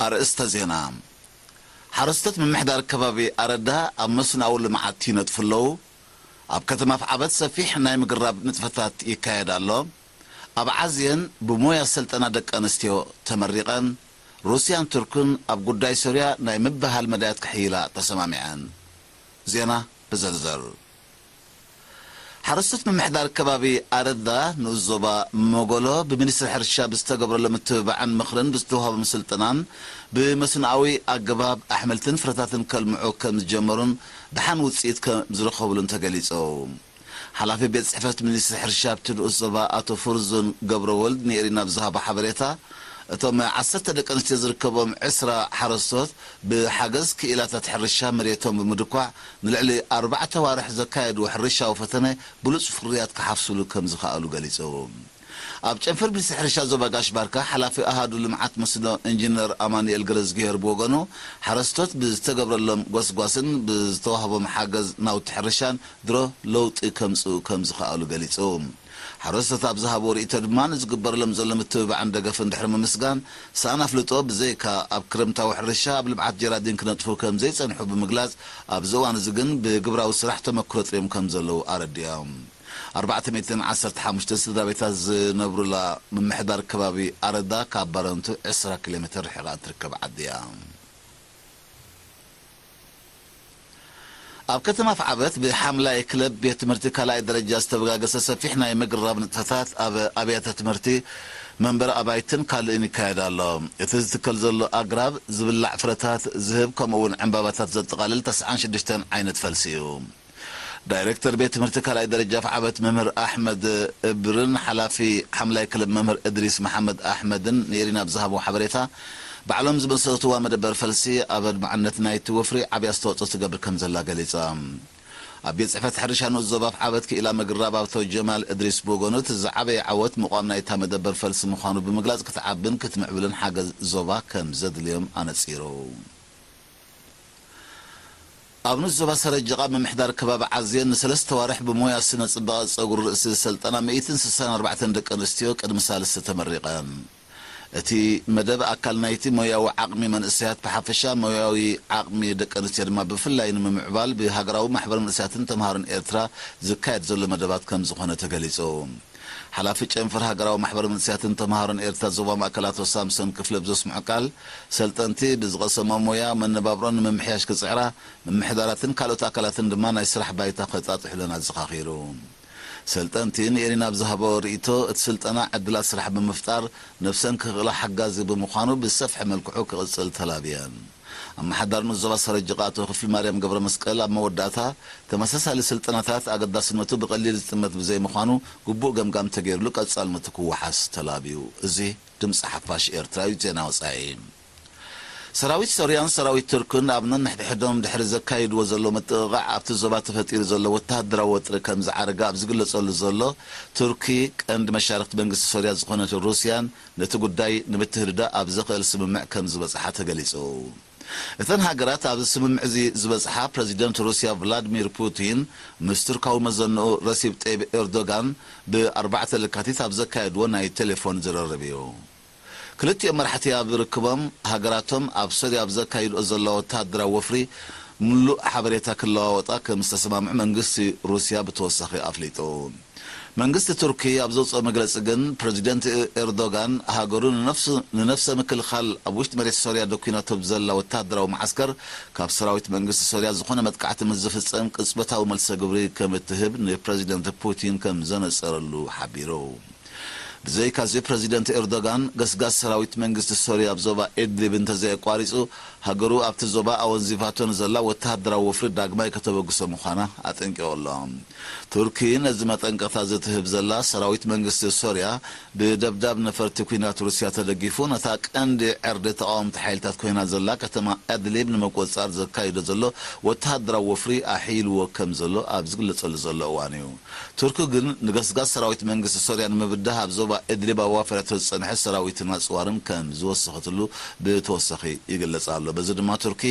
ኣርእስተ ዜና። ሓረስቶት ምምሕዳር ከባቢ ኣረዳ ኣብ መስኖኣዊ ልምዓት ይነጥፉ ኣለዉ። ኣብ ከተማ ኣፍዓበት ሰፊሕ ናይ ምግራብ ንጥፈታት ይካየድ ኣሎ። ኣብ ዓዝየን ብሞያ ስልጠና ደቂ ኣንስትዮ ተመሪቐን። ሩስያን ቱርክን ኣብ ጉዳይ ሶርያ ናይ ምብህሃል መዳያት ክሕይላ ተሰማሚዐን። ዜና ብዝርዝር። ሓረስቶት ምምሕዳር ከባቢ ኣረዳ ንኡስ ዞባ መጎሎ ብሚኒስትሪ ሕርሻ ብዝተገብረሎም ምትብባዕን ምኽርን ብዝተዋህቦም ስልጠናን ብመስኖኣዊ ኣገባብ ኣሕምልትን ፍረታትን ከልምዑ ከም ዝጀመሩን ደሓን ውፅኢት ከም ዝረኸብሉን ተገሊጹ። ሓላፊ ቤት ጽሕፈት ሚኒስትሪ ሕርሻ ኣብቲ ንኡስ ዞባ ኣቶ ፍርዙን ገብረወልድ ንኤሪና ብዝሃቦ ሓበሬታ፣ እቶም ዓሰርተ ደቂ ኣንስትዮ ዝርከቦም ዕስራ ሓረስቶት ብሓገዝ ክኢላታት ሕርሻ መሬቶም ብምድኳዕ ንልዕሊ ኣርባዕተ ኣዋርሕ ዘካየድዎ ሕርሻዊ ፈተነ ብሉጽ ፍርያት ክሓፍስሉ ከም ዝኸኣሉ ገሊጹ። ኣብ ጨንፈር ሚኒስትሪ ሕርሻ ዞባ ጋሽ ባርካ ሓላፊ ኣሃዱ ልምዓት መስኖ ኢንጂነር ኣማኑኤል ገረዝግሄር ብወገኑ፣ ሓረስቶት ብዝተገብረሎም ጎስጓስን ብዝተዋህቦም ሓገዝ ናውቲ ሕርሻን ድሮ ለውጢ ከምጽኡ ከም ዝኸኣሉ ገሊጹ። ሓረስቶት ኣብ ዝሃብዎ ርእይቶ ድማ ንዝግበረሎም ዘሎ ምትብባዕን ደገፍን ድሕሪ ምምስጋን፣ ሰኣን ኣፍልጦ ብዘይካ ኣብ ክረምታዊ ሕርሻ ኣብ ልምዓት ጀራዲን ክነጥፉ ከም ዘይጸንሑ ብምግላጽ፣ ኣብዚ እዋን እዚ ግን ብግብራዊ ስራሕ ተመክሮ ጥርዮም ከም ዘለዉ ኣረዲኦም። ኣርባዕተ ሚእትን ዓሰርተ ሓሙሽተ ስድራ ቤታት ዝነብሩላ ምምሕዳር ከባቢ ኣረዳ ካብ ባረንቱ ዕስራ ኪሎ ሜትር ርሒቓ እትርከብ ዓዲ እያ። ኣብ ከተማ ኣፍዓበት ብሓምላይ ክለብ ቤት ትምህርቲ ካልኣይ ደረጃ ዝተበጋገሰ ሰፊሕ ናይ ምግራብ ንጥፈታት ኣብ ኣብያተ ትምህርቲ፣ መንበሪ ኣባይትን ካልእን ይካየድ ኣሎ። እቲ ዝትከል ዘሎ ኣግራብ ዝብላዕ ፍረታት ዝህብ ከምኡ እውን ዕምባባታት ዘጠቓልል ተስዓን ሽዱሽተን ዓይነት ፈልሲ እዩ። ዳይሬክተር ቤት ትምህርቲ ካልኣይ ደረጃ ኣፍዓበት መምህር ኣሕመድ እብርን ሓላፊ ሓምላይ ክለብ መምህር እድሪስ መሓመድ ኣሕመድን ንኤሪና ብዝሃቦ ሓበሬታ፣ ባዕሎም ዝመሰረትዋ መደበር ፈልሲ ኣብ ኣድማዕነት ናይቲ ወፍሪ ዓብዪ ኣስተዋፅኦ ትገብር ከም ዘላ ገሊፃ። ኣብ ቤት ጽሕፈት ሕርሻ ንኡስ ዞባ ኣፍዓበት ክኢላ ምግራብ ኣቶ ጀማል እድሪስ ብወገኑ፣ እቲ ዝዓበየ ዓወት ምቋም ናይታ መደበር ፈልሲ ምዃኑ ብምግላጽ፣ ክትዓብን ክትምዕብልን ሓገዝ ዞባ ከም ዘድልዮም ኣነጺሩ። ኣብ ንኡስ ዞባ ሰረጀቓ ምምሕዳር ከባቢ ዓዝየን ንሰለስተ ዋርሕ ብሞያ ስነ ጽባቐ ጸጉሪ ርእሲ ዝሰልጠና ሚእትን ስሳን ኣርባዕተን ደቂ ኣንስትዮ ቅድሚ ሳልስቲ ተመሪቐን። እቲ መደብ ኣካል ናይቲ ሞያዊ ዓቕሚ መንእሰያት ብሓፈሻ፣ ሞያዊ ዓቕሚ ደቂ ኣንስትዮ ድማ ብፍላይ ንምምዕባል ብሃገራዊ ማሕበር መንእሰያትን ተምሃሮን ኤርትራ ዝካየድ ዘሎ መደባት ከም ዝኾነ ተገሊጹ። ሓላፊ ጨንፈር ሃገራዊ ማሕበር መንእሰያትን ተምሃሮን ኤርትራ ዞባ ማእከል ኣቶ ሳምሶን ክፍለ ብዘስምዖ ቃል፣ ሰልጠንቲ ብዝቐሰሞ ሞያ መነባብሮን ንምምሕያሽ ክጽዕራ፣ ምምሕዳራትን ካልኦት ኣካላትን ድማ ናይ ስራሕ ባይታ ከጣጥሑለን ኣዘኻኺሩ። ሰልጠንቲ ንኤሪና ኣብ ዝሃቦ ርእይቶ፣ እቲ ስልጠና ዕድላት ስራሕ ብምፍጣር ነብሰን ክኽእላ ሓጋዚ ብምዃኑ ብዝሰፍሐ መልክዑ ክቕጽል ተላብየን። ኣመሓዳሪ ንኡስ ዞባ ሰረጅቓ ኣቶ ክፍሊ ማርያም ገብረ መስቀል ኣብ መወዳእታ፣ ተመሳሳሊ ስልጠናታት ኣገዳስነቱ ብቐሊል ዝጥመት ብዘይምዃኑ፣ ግቡእ ገምጋም ተገይርሉ ቀጻልነቱ ክወሓስ ተላብዩ። እዚ ድምጺ ሓፋሽ ኤርትራ እዩ። ዜና ወጻኢ። ሰራዊት ሶርያን ሰራዊት ቱርክን ኣብ ነንሕድሕዶም ድሕሪ ዘካይድዎ ዘሎ ምጥቕቓዕ፣ ኣብቲ ዞባ ተፈጢሩ ዘሎ ወተሃደራዊ ወጥሪ ከም ዝዓረገ ኣብ ዝግለጸሉ ዘሎ፣ ቱርኪ ቀንዲ መሻርክቲ መንግስቲ ሶርያ ዝኾነት ሩስያን ነቲ ጉዳይ ንምትህድዳእ ኣብ ዘኽእል ስምምዕ ከም ዝበጽሓ ተገሊጹ። እተን ሃገራት ኣብዚ ስምምዕ እዚ ዝበጽሓ፣ ፕረዚደንት ሩስያ ቭላድሚር ፑቲን ምስ ቱርካዊ መዘንኡ ረሲብ ጠይብ ኤርዶጋን ብኣርባዕተ ለካቲት ኣብ ዘካየድዎ ናይ ቴሌፎን ዝርርብ እዩ። ክልቲኦም መራሕቲ ኣብ ርክቦም፣ ሃገራቶም ኣብ ሶርያ ኣብ ዘካይድኦ ዘለዋ ወተሃደራዊ ወፍሪ ምሉእ ሓበሬታ ክለዋወጣ ከም ዝተሰማምዑ መንግስቲ ሩስያ ብተወሳኺ ኣፍሊጡ። መንግስቲ ቱርኪ ኣብ ዘውፅኦ መግለፂ ግን፣ ፕረዚደንት ኤርዶጋን ሃገሩ ንነፍሱ-፣ ንነፍሰ ምክልኻል ኣብ ውሽጢ መሬት ሶርያ ደኲናቶ ብዘላ ወተሃደራዊ መዓስከር፣ ካብ ሰራዊት መንግስቲ ሶርያ ዝኾነ መጥቃዕቲ ምስ ዝፍጸም ቅጽበታዊ መልሰ ግብሪ ከም እትህብ ንፕረዚደንት ፑቲን ከም ዘነጸረሉ ሓቢሩ። ብዘይካዚ፣ ፕረዚደንት ኤርዶጋን፣ ገስጋስ ሰራዊት መንግስቲ ሶርያ ኣብ ዞባ ኢድሊብ እንተዘየቋሪጹ፣ ሃገሩ ኣብቲ ዞባ ኣወንዚፋቶ ንዘላ ወተሃደራዊ ወፍሪ ዳግማይ ከተበግሶ ምዃና ኣጠንቂቑ ኣሎ። ቱርኪ ነዚ መጠንቀቕታ እዚ ትህብ ዘላ፣ ሰራዊት መንግስቲ ሶርያ ብደብዳብ ነፈርቲ ኲናት ሩስያ ተደጊፉ፣ ነታ ቀንዲ ዕርዲ ተቓወምቲ ሓይልታት ኮይና ዘላ ከተማ ኣድሊብ ንምቁጽጻር ዘካይዶ ዘሎ ወተሃደራዊ ወፍሪ ኣሕይልዎ ከም ዘሎ ኣብ ዝግለጸሉ ዘሎ እዋን እዩ። ቱርኪ ግን፣ ንገስጋስ ሰራዊት መንግስቲ ሶርያ ንምብዳህ ኣብ ዞባ እድሊብ ኣዋፊራቶ ዝጸንሐት ሰራዊትን ኣጽዋርን ከም ዝወሰኸትሉ ብተወሳኺ ይግለጽ ኣሎ። በዚ ድማ፣ ቱርኪ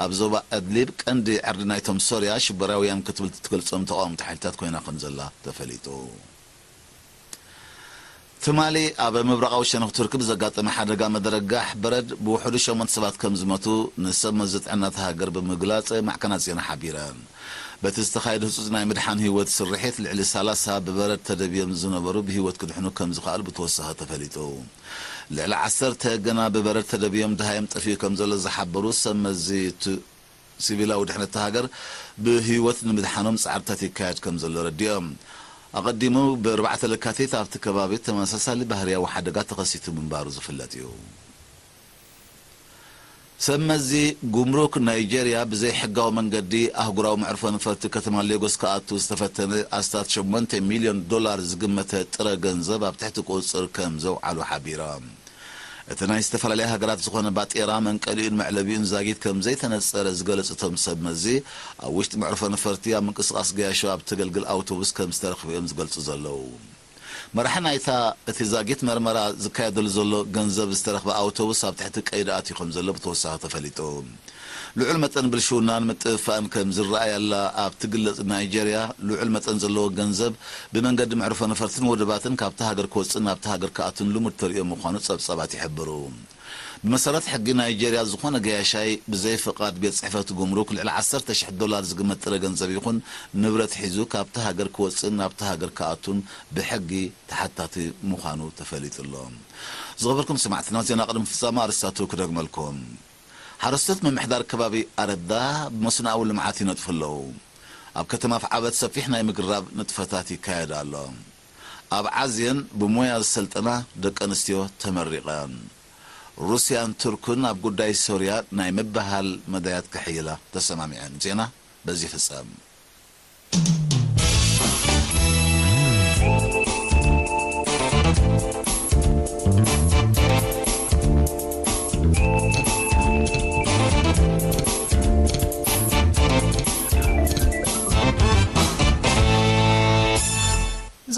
ኣብ ዞባ ኣድሊብ ቀንዲ ዕርዲ ናይቶም ሶርያ ሽበራውያን ክትብል ትገልጾም ተቓወምቲ ሓይልታት ኮይና ከም ዘላ ተፈሊጡ። ትማሊ ኣብ ምብራቓዊ ሸነኽ ቱርኪ ብዘጋጠመ ሓደጋ መደረጋሕ በረድ ብውሕዱ ሸሞንተ ሰባት ከም ዝሞቱ ንሰብ መዚ ጥዕና እታ ሃገር ብምግላጽ ማዕከናት ዜና ሓቢረን። በቲ ዝተኻየደ ህጹጽ ናይ ምድሓን ህይወት ስርሒት፣ ልዕሊ ሰላሳ ብበረድ ተደብዮም ዝነበሩ ብህይወት ክድሕኑ ከም ዝኸኣሉ ብተወሳኺ ተፈሊጡ። ልዕሊ ዓሰርተ ገና ብበረድ ተደብዮም ደሃዮም ጠፊኡ ከም ዘሎ ዝሓበሩ ሰብ መዚ ቱ-፣ ሲቪላዊ ድሕነት እታ ሃገር ብህይወት ንምድሓኖም ጻዕርታት ይካየድ ከም ዘሎ ረዲኦም። ኣቐዲሙ ብኣርባዕተ ለካቲት ኣብቲ ከባቢ ተመሳሳሊ ባህርያዊ ሓደጋ ተኸሲቱ ምንባሩ ዝፍለጥ እዩ። ሰብ መዚ ጉምሩክ ናይጄርያ ብዘይሕጋዊ መንገዲ ኣህጉራዊ መዕርፎ ነፈርቲ ከተማ ሌጎስ ክኣቱ ዝተፈተነ ኣስታት ሸሞንተ ሚልዮን ዶላር ዝግመተ ጥረ ገንዘብ ኣብ ትሕቲ ቁጽጽር ከም ዘውዓሉ ሓቢሮም። እቲ ናይ ዝተፈላለያ ሃገራት ዝኾነ ባጤራ መንቀሊኡን መዕለቢኡን ዛጊት ከም ዘይተነጸረ ዝገለጹ እቶም ሰብ መዚ፣ ኣብ ውሽጢ መዕርፎ ነፈርቲ ኣብ ምንቅስቓስ ገያሾ ኣብ ተገልግል ኣውቶቡስ ከም ዝተረኽበ እዮም ዝገልጹ ዘለዉ። መራሒ ናይታ እቲ ዛጊት መርመራ ዝካየደሉ ዘሎ ገንዘብ ዝተረኽበ ኣውቶቡስ ኣብ ትሕቲ ቀይዲ ኣትዩ ከም ዘሎ ብተወሳኺ ተፈሊጡ። ልዑል መጠን ብልሽውናን ምጥፍፋእን ከም ዝረኣየላ ኣብ ትግለጽ ናይጄርያ፣ ልዑል መጠን ዘለዎ ገንዘብ ብመንገዲ መዕርፎ ነፈርትን ወደባትን ካብታ ሃገር ክወጽእን ናብታ ሃገር ክኣቱን ልሙድ ተርእዮ ምዃኑ ጸብጻባት ይሕብሩ። ብመሰረት ሕጊ ናይጄርያ፣ ዝኾነ ገያሻይ ብዘይ ፍቓድ ቤት ጽሕፈት ጉምሩክ ልዕሊ ዓሰርተ ሽሕ ዶላር ዝግመት ጥረ ገንዘብ ይኹን ንብረት ሒዙ ካብታ ሃገር ክወጽእን ናብታ ሃገር ክኣቱን ብሕጊ ተሓታቲ ምዃኑ ተፈሊጡ ኣሎ። ዝኸበርኩም ሰማዕትና፣ ዜና ቅድሚ ፍጻመ ኣርእስታቱ ክደግመልኩም። ሓረስቶት ምምሕዳር ከባቢ ኣረዳ ብመስኖኣዊ ልምዓት ይነጥፉ ኣለዉ። ኣብ ከተማ ኣፍዓበት ሰፊሕ ናይ ምግራብ ንጥፈታት ይካየድ ኣሎ። ኣብ ዓዜን ብሞያ ዝሰልጠና ደቂ ኣንስትዮ ተመሪቐን። ሩስያን ቱርክን ኣብ ጉዳይ ሶርያ ናይ ምብህሃል መዳያት ክሕይላ ተሰማሚዐን። ዜና በዚ ይፍጸም።